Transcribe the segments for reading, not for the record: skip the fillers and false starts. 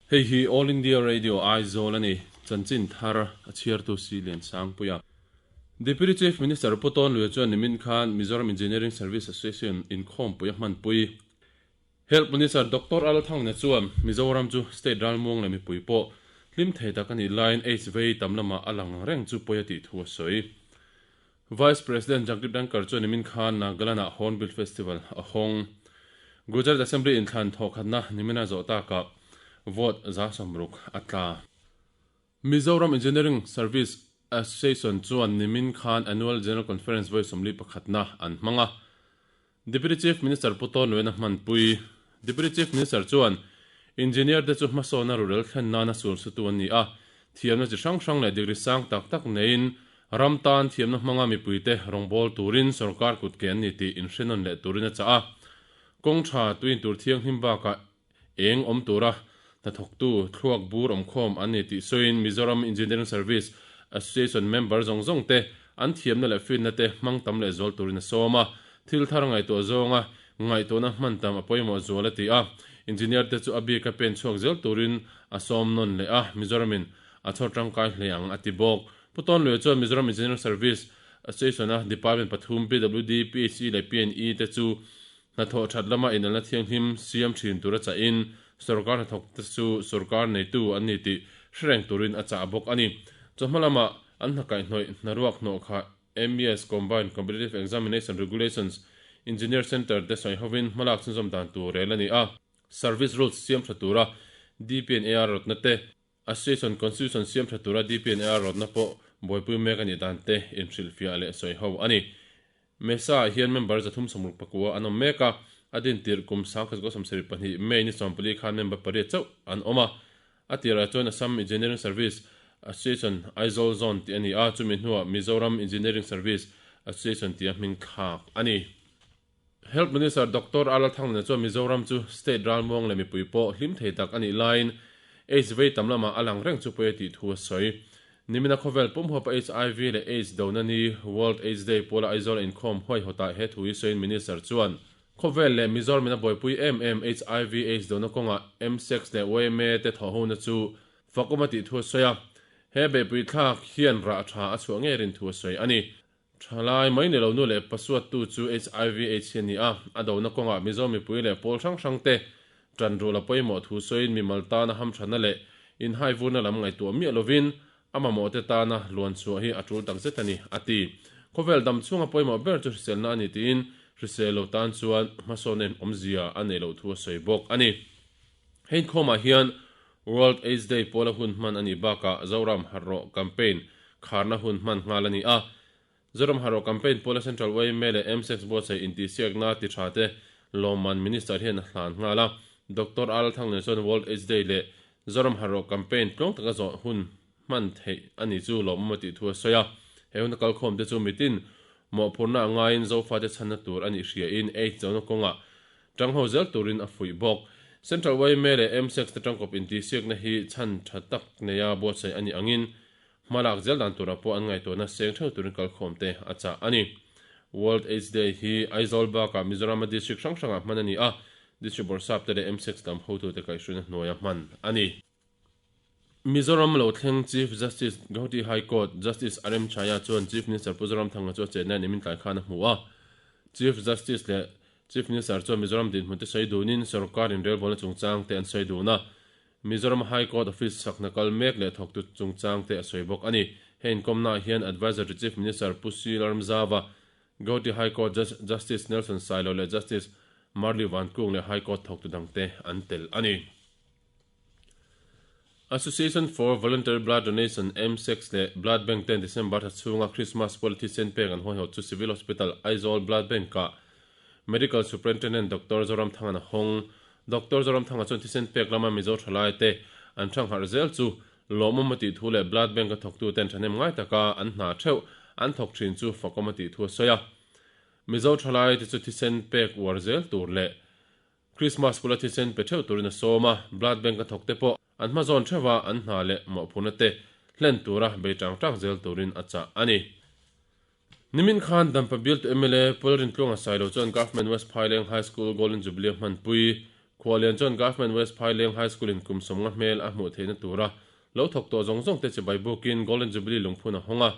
Hei hi All India Radio Aizawl a ni, chanchin thar a chhiartu Si Liansangpuia. Deputy Chief Minister Pu Tawnluia chuan nimin khan Mizoram Engineering Service Association inkhawmpui a hmanpui. Health Minister Doctor Al Thangne chuan Mizoram chu state ralmuang leh mipui pawh hlim thei tak a nih laiin AIDS vei tam lamah a lang reng chu pawi a tih thu a sawi. Vice President Jagdeep Dhankhar chuan nimin khan Nagaland-ah Hornbill Festival a hawng. Gujarat Assembly inthlan thawhkhatna nimina zawh takah vote 60 a tla. Mizoram Engineering Service Association chuan nimin khan Annual General Conference vawi 41 pakhatna an hmang a. Deputy Chief Minister Pu Tawnluaina hmanpui. Deputy Chief Minister chuan Engineer te chu hmasawna rurel thlen nana sulsutu an ni a, thiamna chi hrang hrang leh degree sang tak tak neiin ram tan thiamna hmanga mipuite rawngbâwl turin sorkar kut ke an ni tih inhrenawn leh turin a chah a. Kawng tha tuin tur thianghlim bakah eng awm tura hnathawktu thluak bur awmkhawm an ni tih sawiin Mizoram Engineering Service Association member zawng zawng te an thiamna leh finna te hmang tam leh zual turin a sawm a, thil thar ngaihtuah zawnga ngaihtuahna hman tam a pawimawh zual a ti a, engineer te chu a bika pen chhuak zel turin a sawm nawn leh a, Mizoramin a chhawr tangkai hle ang a ti bawk. Pu Tawnluia chuan Mizoram Engineering Service Association-a department pathum PWD, PHE leh PNE te chu Hnathawh that lama inelna thianghlim siam thin tura chahin sorkar hnathawk te chu sorkar neitu an ni tih hre reng turin a chah bawk a ni. Chawhma lama an hna kaihhnawih hnaruak hnawh kha MES Combined Competitive Examination Regulations Engineer Centre te sawi hovin hmalak chhunzawm dan tur rel a ni a. Service Rules siam tha tura DPNAR rawtna te, Association Constitution siam tha tura DPNAR rawtna pawh buaipui mek a nih dan te inhrilhfiah leh sawi ho a ni. Mesa ah hian member 369 an awm mek a, a din tirh kum 1972 May ni 14 khan member pariat chauh an awm a. A tirah chuan Assam Engineering Service Association Aizawl Zone tih a ni a, chumi hnuah Mizoram Engineering Service Association tia hming thlak a ni. Health Minister Doctor Alal Thanglana chuan Mizoram chu state ralmuang leh mipui pawh hlim thei tak a nih laiin AIDS vei tam lamah a lang reng chu pawi a tih thu a sawi. Nimina khawvel pum huapa HIV leh AIDS dona ni World AIDS Day pawla Aizawl a inkhawm huaihawtah he thu hi sawiin Minister chuan khawvel leh Mizoramin a buaipui em em HIV AIDS dona kawngah MSEX leh YMA te thawhhona chu fakawm a tih thu a sawi a, he beihpui thlak hian rah tha a chhuah ngei rin thu a sawi a ni. Thalai mai ni lo nu leh pasuattu chu HIV AIDS hi a ni a, a dona kawngah Mizo mipui leh pawl hrang hrang te tan rul a pawimawh thu sawiin mimal tana hamthatna leh inhaivurna lam ngaihtuah miah lovin a mamawh te tana luan chhuah hi a tul takzet a ni, a ti. Khawvel dam chhunga pawimawh ber chu hriselna a ni tiin hrisel lo tan chuan hmasawn en awmzia a neih loh thu a sawi bawk a ni. Hei inkhawmah hian World AIDS Day pawla hun hman a nih bakah Zoram Harh Rawh Campaign kharna hun hman nghal a ni a. Zoram Harh Rawh Campaign pawla Central yma leh MSEX buatsaih intihsiakna ti tha te lawmman Minister hian a hlan nghal a. Doctor Al Thanglian chuan World AIDS Day leh Zoram Harh Rawh Campaign tluang taka zawh hun hman theih a ni chu lawmawm a tih thu a sawi a. He hun a kalkhawm te chu mitin mawhphurhna a ngaiin Zofate chhanna tur a nih hriain AIDS dona kawngah Tangho zel turin a fuih bawk. Central yma leh MSEX te tangkawp intihsiakna hi chhan tha tak neia buatsaih a nih angin hmalak zel dan turah pawh an ngaihtuahna seng theuh turin kalkhawm te a chah a ni. World AIDS Day hi Aizawl bakah Mizorama district hrang hrangah hman a ni a, District Bawrhsap te leh MSEX lam hotute kaihhruaina hnuaia hman a ni. Mizoram lo thleng Chief Justice Gauhati High Court Justice RM Chhaya chuan Chief Minister Pu Zoramthanga chu a chenna nimin tlai khan a hmu a. Chief Justice leh Chief Minister chuan Mizoram dinhmun te sawi dunin sorkar inrelbawlna chungchang te an sawi dun a. Mizoram High Court Office sakna kal mek leh thawktu chungchang te a sawi bawk a ni. He inkawmnaah hian Adviser to Chief Minister Pu C Lalramzava, Gauhati High Court Justice Nelson Sailo leh Justice Marli Vankung leh High Court thawktu dangte an tel a ni. Association for Voluntary Blood Donation, MSEX, leh Blood Bank ten December thla chhunga Christmas pual thisen pek an huaihawt chu Civil Hospital, Aizawl Blood Bank-ah Medical Superintendent Doctor Zoramthanga'n a hawng. Doctor Zoramthanga chuan thisen pek lama Mizo thalaite an thangharh zel chu lawmawm a tih thu leh Blood Bank-a thawktuten thahnem ngai taka an hna theuh an thawk thin chu fakawm a tih thu a sawi a. Mizo thalaite chu thisen pek uar zel tur leh Christmas kula thisen pe theuh turin a sawm a, blood bank a thawk te pawh an hma zawn theuh a, an hna leh mawhphurhna te hlen tura bei tang tang zel turin a chah a ni. Nimin khan Dampa bialtu mla Pawlrintluanga Sailo chuan Government West Phaileng High School Golden Jubilee a hmanpui. Khualian chuan Government West Phaileng High School in kum 50 hmel a hmuh theihna tura lo thawk tawh zawng zawng te chibai bukin Golden Jubilee lungphun a hawng a.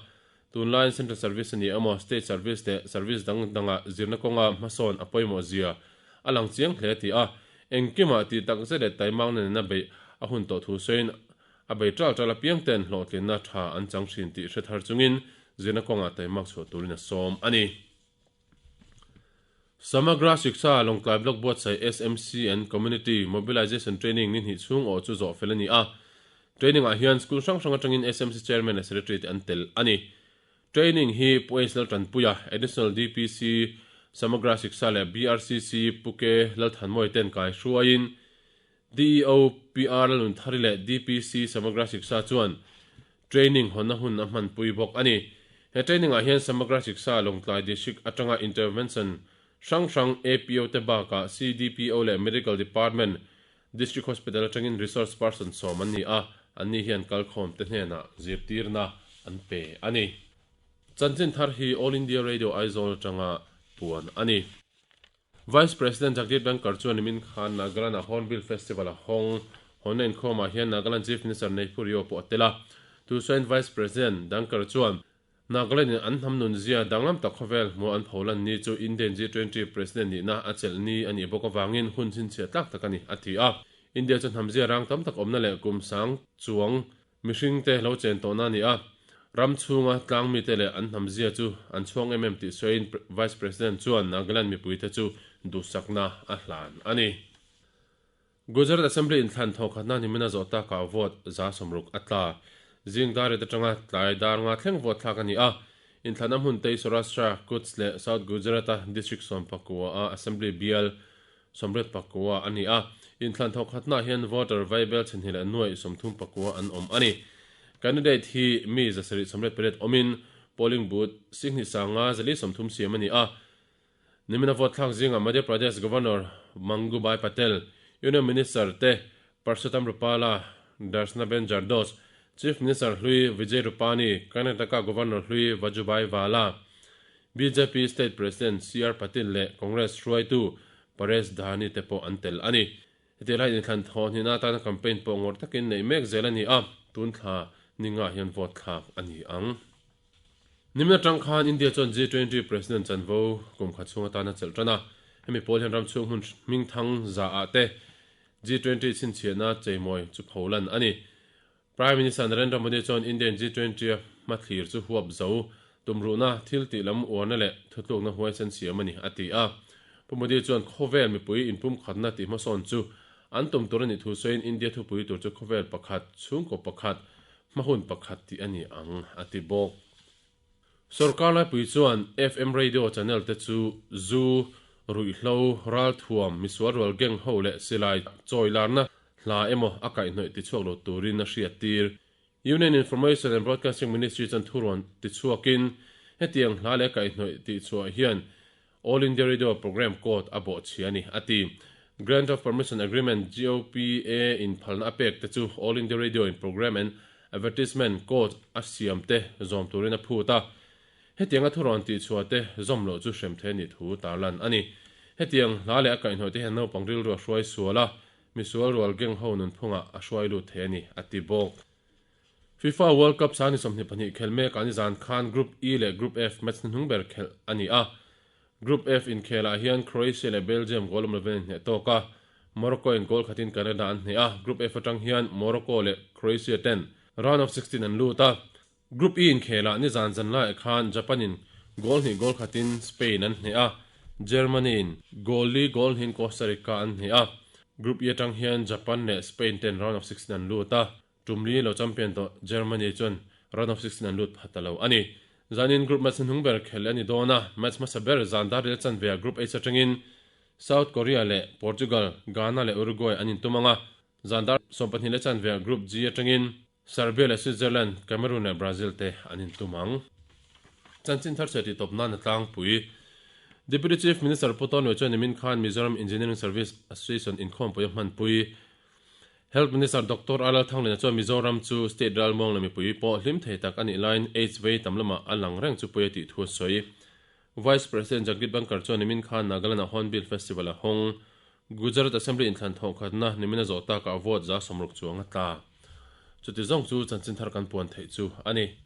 Tunlaiin Central Service a ni emaw State Service leh Service dang dangah zirna kawnga hmasawn a pawimawh zia a lang chiang hle tih a, engkimah tih tak zet leh taimang nena beih a hun tawh thu sawiin a bei ṭal ṭal apiang ten hlawhtlinna ṭha an chang ṭhin tih hre thar chungin zirna kawngah taimak chhuah turin a sawm a ni. Samagra Shiksha Lawngtlai Block buatsaih SMCN Community Mobilization Training ni hnih chhung awh chu zawh fel a ni a. Training ah hian school hrang hrang atangin SMC Chairman leh Secretary te an tel a ni. Training hi Pu Ace Laltanpuia, Additional DPC, Samagra Shiksha leh BRCC Pu K Lalthanmawii ten kai hruaiin DEO PR Lalnunthari leh DPC Samagra Shiksha chuan Training hawnna hun a hmanpui bawk a ni. He training ah hian Samagra Shiksha Lawngtlai District atanga intervention hrang hrang APO te bakah CDPO leh Medical Department, District Hospital atangin resource person sawm an ni a, anni hian kalkhawm te hnenah zirtirna an pe a ni. Chanchin thar hi All India Radio Aizawl atanga puan a ni. Vice President Jagdeep Dhankhar chuan nimin khan Nagaland-ah Hornbill Festival a hawng. Hawnna inkhawmah hian Nagaland Chief Minister Neiphu Rio pawh a tel a. Tusain Vice President Dhankhar chuan Nagaland-in an hnam nunzia danglam tak khawvel hmuh an pholan ni chu Indian G20 President nihna a chelh ni a nih bawk avangin hun chhinchhiah tlak tak a ni, a ti a. India chu hnamzia rang tam tak awmna leh kum sang chuang Mihringte lo chen tawhna a ni a, ram chhunga tlangmite leh an hnamzia chu an chhuang em em tih sawiin Vice President chuan Nagaland mipuite chu duhsakna a hlan a ni. Gujarat Assembly inthlan thawkhatna nimina zawh takah vote 60% a tla. Zing dar riat atanga tlai dar nga thleng vote thlak a ni a, inthlan a hmun tei Saurashtra, Kutch leh South Gujarat-a district 14 a Assembly bial 89 a ni a, inthlan thawk khatnaah hian voter vaibel chhenhnih leh nuaih 39 an awm a ni. Candidate hi mi 778 awmin polling booth 2430 siam a ni a. Nimina vote thlak zingah Madhya Pradesh Governor Mangubhai Patel, Union Minister te Parshottam Rupala, Darshanaben Jardosh, Chief Minister hlui Vijay Rupani, Karnataka Governor hlui Vajubhai Vala, Bjp State President CR Patil leh Congress hruaitu Paresh Dhani te pawh an tel a ni. Hetiang lai inthlan thaw hnihna atana campaign pawh ngawrh takin neih mek zel a ni a, tun thla ninga hian vote thlak a ni ang. Nimin atang khan India chuan G20 President chanvo kum khat chhung atana chelh tan a, hemi pawl hian ram chhung hmun hmingthang za ah te G20 chhinchhiahna cheimawi chu pholan a ni. Prime Minister Narendra Modi chuan Indian G20 a hmathlir chu huap zo, tumruhna, thil tih lam uarna leh thutlukna huaisen siam a ni, a ti a. Pu Modi chuan khawvel mipui inpumkhatna tih hmasawn chu an tum tur a nih thu sawiin India thupui tur chu khawvel pakhat, chhungkaw pakhat, hmahun pakhat tih a ni ang, a ti bawk. Sorkar laipui chuan FM radio channel te chu zu, ruihhlo, ralthuam, misual rual gang ho leh silai chawi larna hla emaw a kaihhnawih tichhuak lo turin a hriattir. Union Information and Broadcasting Ministry chuan thurawn tichhuakin hetiang hla leh kaihhnawih tihchhuah hian All India Radio Programme Code a bawhchhia a ni, a ti. Grant of Permission Agreement, GOPA, in phalna a pek te chu All India Radio in Programme and Advertisement Code a siam te zawm turin a phut a. Hetianga thurawn tihchhuah te zawm loh chu hrem thei a nih thu tarlan a ni. Hetiang hla leh a kaihhnawih te hian naupang rilru a hruai sual a, misual rual geng ho nunphungah a hruai lut thei a ni, a ti bawk. FIFA World Cup sang ni 22 khelh mekah nizan khan Group E leh Group F match hnuhnung ber khelh a ni a. Group F inkhelah hian Croatia leh Belgium goal awm lovin an hneh tawk a, Morocco in goal khatin Canada an hneh a, Group F atang hian Morocco leh Croatia ten round of 16 an lut a. Group E inkhelah nizan zan laiah khan Japan in goal hnih goal khatin Spain an hneh a, Germany in goal li goal hnihin Costa Rica an hneh a. Group E atang hian Japan leh Spain ten round of 16 an lut a. Tum li lo champion tawh Germany chuan round of 16 an lut pha ta lo a ni. Zanin group match hnuhnung ber khelh a ni dawn a, match hmasa ber zan dar rel chanve ah Group H atangin South Korea leh Portugal, Ghana leh Uruguay an intum ang a, zan dar 12 leh chanve ah Group G atangin Serbia leh Switzerland, Cameroon leh Brazil te an intum ang. Chanchin thar chhe tih tawp nan a tlangpui. Deputy Chief Minister Pu Tawnluai chuan nimin khan Mizoram Engineering Service Association inkhawmpui a hmanpui. Health Minister Doctor R Lalthanglina chuan Mizoram chu state ralmuang leh mipui pawh hlim thei tak a nih laiin AIDS vei tam lamah a lang reng chu pui a tih thu a sawi. Vice President Jagdeep Dhankhar chuan nimin khan Nagaland-ah Hornbill Festival a hawng. Gujarat Assembly inthlan thawhkhatna nimina zawh takah vote 60 chuang a tla. Chuti zawng chu chanchin thar kan puan theih chu a ni.